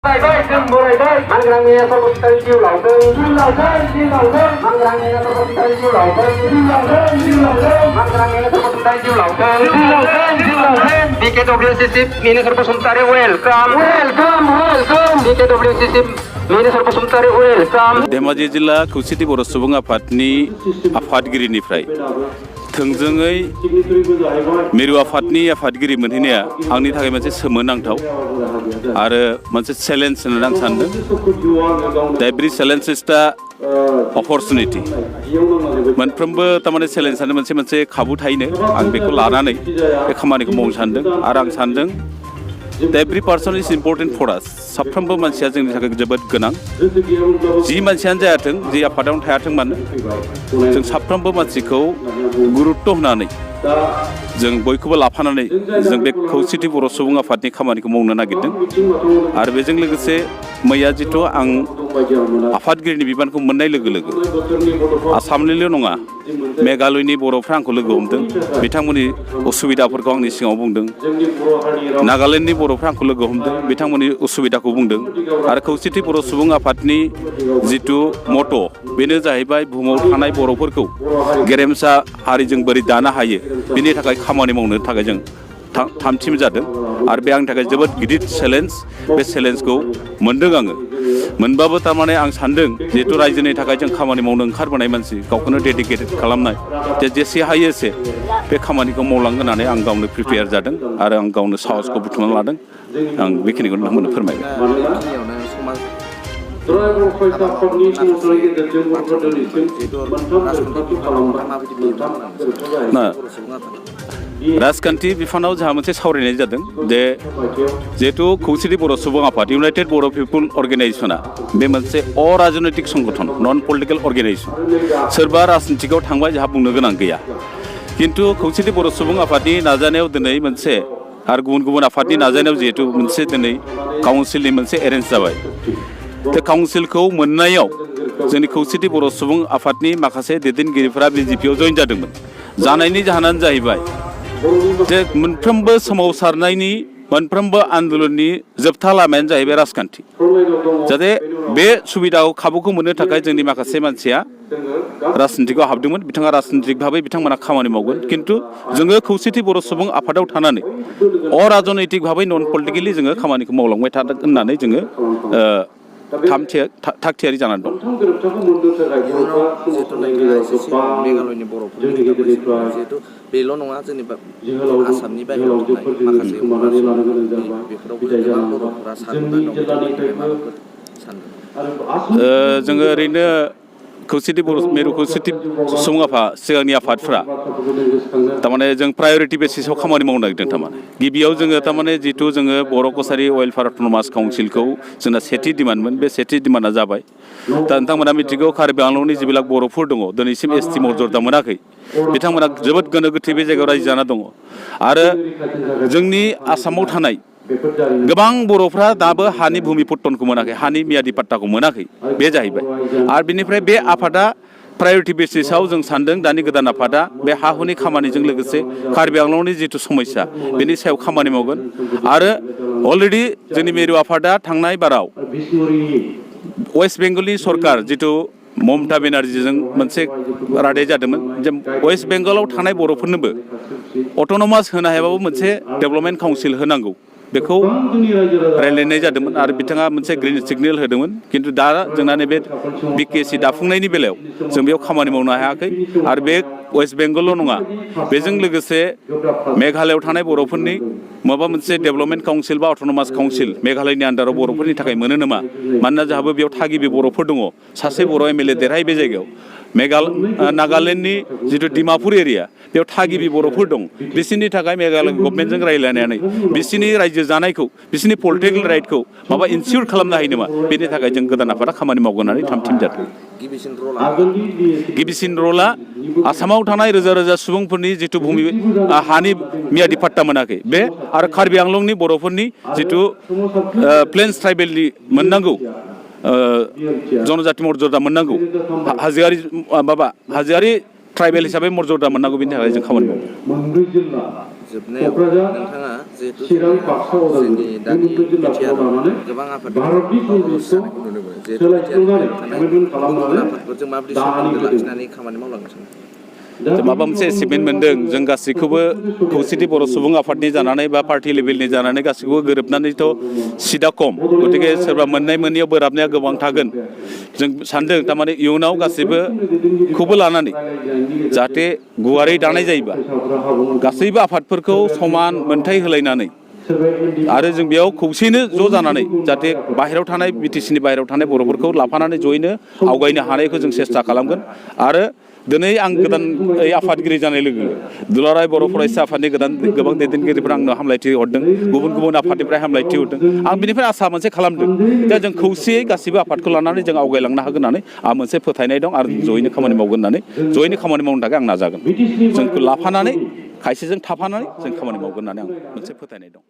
Mangrangnya terbentai jiu lauteng, mangrangnya terbentai jiu lauteng, mangrangnya terbentai jiu lauteng. BKW System ini serpesuntari welcome. BKW System ini serpesuntari welcome. Dhemaji जिल्ला खौसेथि बर' सुबुं आफादनि आफादगिरिनिफ्राय थोंजोङै मिरु आफादनि आफादगिरि मोनहैनाया आंनि थाखाय मोनसे सोमोनांथाव आरो मोनसे चेलेन्ज होननानै आं सानदों। Every challenge is the opportunity. मोनफ्रोमबो थारमाने चेलेन्जआनो मोनसे खाबु थायोनो। आं बेखौ लानानै बे खामानिखौ मावनो सानदों आरो आं सानदों एभ्रि पार्सन इज इम्पर्टेन्ट फर आस। साफ्रोमबो मानसिया जोंनि थाखाय जोबोद गोनां। जि मानसियानो जायाथों, जि आफादावनो थायाथों मानो, जों साफ्रोमबो मानसिखौ गुरुत्त होनानै जों बयखौबो लाफानानै जों बे खौसेथि बर' सुबुं आफादनि खामानिखौ मावनो नागिरदों। आरो बेजों लोगोसे मैया जिथु आं आफादगिरिनि बिबानखौ मोननाय लोगो लोगो आसामनिल' नङा, मेघालयनि बर'फ्रा आंखौ लोगो हमदों। बिथांमोननि उसुबिदाफोरखौ आंनि सिगाङाव बुंदों। नागालेण्डनि बर'फ्रा आंखौ लोगो हमदों, बिथांमोननि उसुबिदाखौ बुंदों। आरो खौसेथि बर' सुबुं आफादनि जिथु मट' बेनो जाहैबाय बुहुमाव थानाय बर'फोरखौ गेरेमसा हारिजों बोरै दानो हायो बेनि थाखाय खामानि मावनो थाखाय जों थामथिम जादों। आरो बे आंनि थाखाय जोबोद गिदिर चेलेन्ज। बे चेलेन्जखौ मोनदों आङो। मोनबाबो थारमाने आं सानदों जिहेतु रायजोनि थाखाय जों खामानि मावनो ओंखारबोनाय मानसि, गावखौनो डेडिकेटेड खालामनाय, जेसे हायो एसे बे खामानिखौ मावलांगोन होननानै आं गावनो प्रिपेयार जादों आरो आं गावनो साहसखौ बुथुमनानै लादों। आं बेखिनिखौ नोंथांमोननो फोरमायबाय। राजखान्थि बिफानाव जोंहा मोनसे सावरायनाय जादों जे जिहेतु खौसेथि बर' सुबुं आफाद इउनाइटेड बर' पिपुल अर्गेनाइजेसना बे मोनसे अराजनैतिक संगठन, नन पलिटिकेल अर्गेनाइजेसन। सोरबा राजनितिकआव थांबाय जोंहा बुंनो गोनां गैया। खिन्थु खौसेथि बर' सुबुं आफादनि नाजानायाव दिनै मोनसे आरो गुबुन गुबुन आफादनि नाजानायाव जिहेतु मोनसे दिनै काउन्सिलनि मोनसे एरेन्ज जाबाय। बे काउन्सिलखौ मोननायाव जोंनि खौसेथि बर' सुबुं आफादनि माखासे दैदेनगिरिफोरा बिजेपिआव जइन जादोंमोन। जानायनि जाहोनानो जाहैबाय जे मोनफ्रोमबो सोमावसारनायनि, मोनफ्रोमबो आन्दोलननि जोबथा लामायानो जाहैबाय राजखान्थि। जाहाथे बे सुबिदाखौ खाबुखौ मोननो थाखाय जोंनि माखासे मानसिया राजनितिकआव हाबदोंमोन। बिथाङा राजनितिक भाबै बिथांमोना खामानि मावगोन। खिन्थु जोङो खौसेथि बर' सुबुं आफादाव थानानै अराजनैतिक भाबै नन पलिटिकेलि जोङो खामानिखौ मावलांबाय थादों होननानै जोङो थाग थियारि जानानै दं। मेघालयनि बर'फोरनि जिहेतु बेल' नङा, जेनेबा आसामनि बाहेरायाव थानाय माखासे बेफोरावबो गोबां बर'फोरा साननानै दं। माबाफोर सानदों जोङो ओरैनो खौसेथि बर' मिरु खौसेथि सुबुं आफाद सिगांनि आफादफ्रा थारमाने जों प्रायरिटि बेसिसाव खामानि मावनो नागिरदों। थारमाने गिबियाव जोङो थारमाने जिथु जोङो बर' कसारि वेलफेयार अट'नमास काउन्सिलखौ जोंना सेथि डिमान्डमोन। बे सेथि डिमान्डआ जाबाय। दा नोंथांमोना मिथिगौ कार्बि आंलंनि जिबिलाक बर'फोर दङ, दिनैसिम एसटि मर्यादा मोनाखै। बिथांमोना जोबोद गोनो गोथो बे जायगायाव रायजो जाना दङ। आरो जोंनि आसामाव थानाय गोबां बर'फ्रा दाबो हानि भुमि पट्टनखौ मोनाखै, हानि मियादि पाट्टाखौ मोनाखै। बे जाहैबाय। आरो बिनिफ्राय बे आफादा प्रायरिटि बेसिसाव जों सानदों दानि गोदान आफादा बे हा हुनि खामानिजों लोगोसे कार्बि आंलंनि जिथु समस्या बेनि सायाव खामानि मावगोन। आरो अलरेडि जोंनि मिरु आफादा थांनाय बाराव वेस्ट बेंगलनि सरकार जिथु ममता बेनार्जीजों मोनसे रादाय जादोंमोन जे वेस्ट बेंगलाव थानाय बर'फोरनोबो अट'नमास होनो हायाबाबो मोनसे डेभेलपमेन्ट काउन्सिल होनांगौ, बेखौ रायज्लायनाय जादोंमोन। आरो बिथाङा मोनसे ग्रिन सिगनेल होदोंमोन। खिन्थु दा जोंना नैबे बिकेएसि दाफुंनायनि बेलायाव जों बेयाव खामानि मावनो हायाखै। आरो बे वेस्ट बेंगलल' नङा, बेजों लोगोसे मेघालयआव थानाय बर'फोरनि माबा मोनसे डेभेलपमेन्ट काउन्सिल बा अट'नमास काउन्सिल मेघालयनि आन्दाराव बर'फोरनि थाखाय मोनो नामा? मानोना जोंहाबो बेयाव थागिबि बर'फोर दङ। सासे बर' एमएलए देरहायो बे जायगायाव। नागालेण्डनि जिथु डिमापुर एरिया बेयाव थागिबि बर'फोर दं। बिसोरनि थाखाय मेघालय गभर्नमेन्टजों रायज्लायनानै बिसोरनि रायजो जानायखौ, बिसोरनि पलिटिकेल राइटखौ माबा इनसियर खालामनो हायो नामा? बेनि थाखाय जों गोदान आफादा खामानि मावगोन होननानै थामथिम जादों। गिबिसिन रला आसामाव थानाय रोजा रोजा सुबुंफोरनि जिथु भुमि हानि मियादि पाट्टा मोनाखै बे, आरो कार्बि आंलंनि बर'फोरनि जिथु प्लेन्स ट्राइबेलनि मोननांगौ जनजाति मर्यादा मोननांगौ, हाजोआरि ट्राइबेल हिसाबै मर्यादा मोननांगौ, बेनि थाखाय जों खामानि मावो। जोबनायाव नोंथाङा जिहेतु जोंनि दानि बिटिआरआव गोबां आफादफोर नुनो मोनो जिहेतु गुबुन आफादफोरजों माबायदि सोमोन्दो लाखिनानै खामानि मावलांनो सानो माबा मोनसे एचिभमेन्ट मोन्दों जों गासैखौबो खौसेथि बर' सुबुं आफादनि जानानै बा पार्टि लेभेलनि जानानै गासैखौबो गोरोबनानैथ' सिदा खम गतिके सोरबा मोननाय मोनैयाव बोराबनाया गोबां थागोन जों सानदों थारमाने इयुनाव गासैबोखौबो लानानै जाहाथे गुवारै दानाय जायोबा गासैबो आफादफोरखौ समान मोनथाय होलायनानै आरो जों बेयाव खौसेयैनो ज' जानानै जाहाथे बाहेरायाव थानाय बिटिसिनि बाहेरायाव थानाय बर'फोरखौ लाफानानै जयैनो आवगायनो हानायखौ जों सेस्था खालामगोन आरो दिनै आं गोदान आफादगिरि जानाय लोगो दुलाराय बर' फरायसा आफादनि गोबां दैदेनगिरिफोरा आंनो हामलायथि हरदों गुबुन गुबुन आफादनिफ्राय हामलायथि हरदों आं बिनिफ्राय आसा मोनसे खालामदों दा जों खौसेयै गासैबो आफादखौ लानानै जों आवगायलांनो हागोन होननानै आं मोनसे फोथायनाय दं आरो जयैनो खामानि मावगोन होननानै जयैनो खामानि मावनो थाखाय आं नाजागोन जोंखौ लाफानानै खायसेजों थाफानानै जों खामानि मावगोन होननानै आं मोनसे फोथायनाय दं